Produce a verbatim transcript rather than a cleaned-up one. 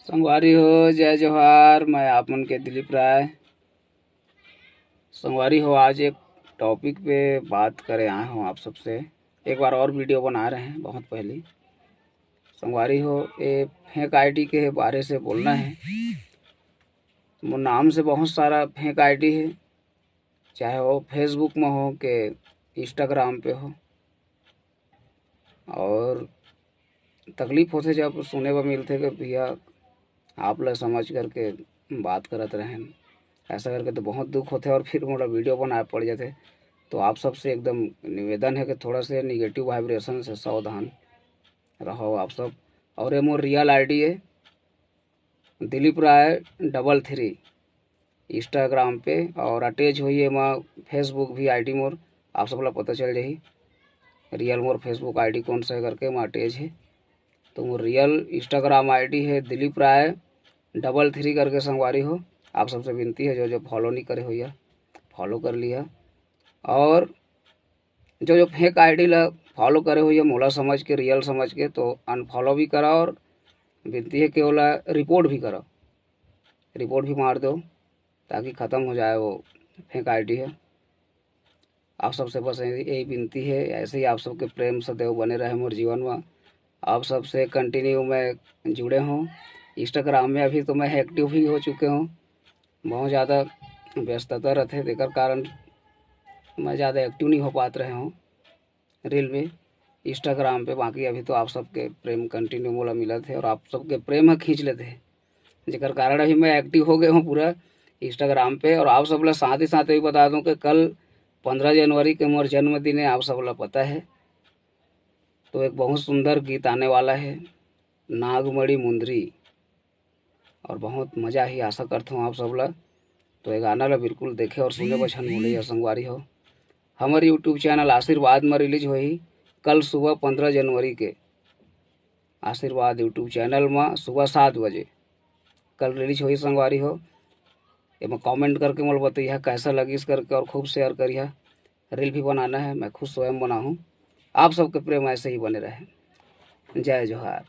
संगवारी हो, जय जोहार। मैं आप मन के दिलीप राय। संगवारी हो, आज एक टॉपिक पे बात करे आए हूँ आप सबसे। एक बार और वीडियो बना रहे हैं बहुत पहली। संगवारी हो, ये फेक आईडी के बारे से बोलना है। मोर नाम से बहुत सारा फेक आईडी है, चाहे वो फेसबुक में हो के इंस्टाग्राम पे हो। और तकलीफ होथे जब सुने बर मिलथे कि भैया आप ला समझ करके बात करत रहेन, ऐसा करके तो बहुत दुख होथे और फिर मोला वीडियो बनाए पड़ जाथे। तो आप सबसे एकदम निवेदन है कि थोड़ा से निगेटिव वाइब्रेशन से सावधान रहो आप सब। और ये मोर रियल आईडी है दिलीप राय डबल थ्री इंस्टाग्राम पे, और अटैच होइए एमा फेसबुक भी आईडी मोर, आप सब ला पता चल जाही रियल मोर फेसबुक आईडी कौन सा है करके एमा अटैच है। तो मोर रियल इंस्टाग्राम आईडी है दिलीप राय डबल थ्री करके। संगवारी हो, आप सबसे विनती है, जो जो फॉलो नहीं करे होइया, फॉलो कर लिया। और जो जो फेक आईडी ला फॉलो करे होइया मोला समझ के, रियल समझ के, तो अनफॉलो भी करा और विनती है कि ओला रिपोर्ट भी करा, रिपोर्ट भी मार दो, ताकि ख़त्म हो जाए वो फेक आईडी है। आप सबसे बस यही यही विनती है, ऐसे ही आप सबके प्रेम सदैव बने रहे मोर जीवन में। आप सबसे कंटिन्यू मैं जुड़े हूँ। इंस्टाग्राम में अभी तो मैं एक्टिव भी हो चुके हूँ, बहुत ज़्यादा व्यस्तता रहथे, तेकर कारण मैं ज़्यादा एक्टिव नहीं हो पात रहे हूँ रील में, इंस्टाग्राम पे। बाकी अभी तो आप सबके प्रेम कंटिन्यू मोला मिलत है और आप सबके प्रेम ह खींच लेते हैं, जेकर कारण अभी मैं एक्टिव हो गए हूँ पूरा इंस्टाग्राम पे। और आप सब ला साथ ही साथ ये बता दूँ कि कल पंद्रह जनवरी के मोर जन्मदिन है, आप सब ला पता है। तो एक बहुत सुंदर गीत आने वाला है, नागमणि मुंदरी, और बहुत मज़ा ही। आशा करता हूँ आप सब ला तो ये गाना ला बिल्कुल देखे और सुने बर झन भूले या संगवारी हो। हमर यूट्यूब चैनल आशीर्वाद में रिलीज होही कल सुबह पंद्रह जनवरी के। आशीर्वाद यूट्यूब चैनल में सुबह सात बजे कल रिलीज होही संगवारी हो। एमा कमेंट करके मोला बतैया कैसा लगिस करके, और खूब शेयर करिया। रील भी बनाना है, मैं खुद स्वयं बनाहूँ। आप सबके प्रेम ऐसे ही बने रहे। जय जोहार।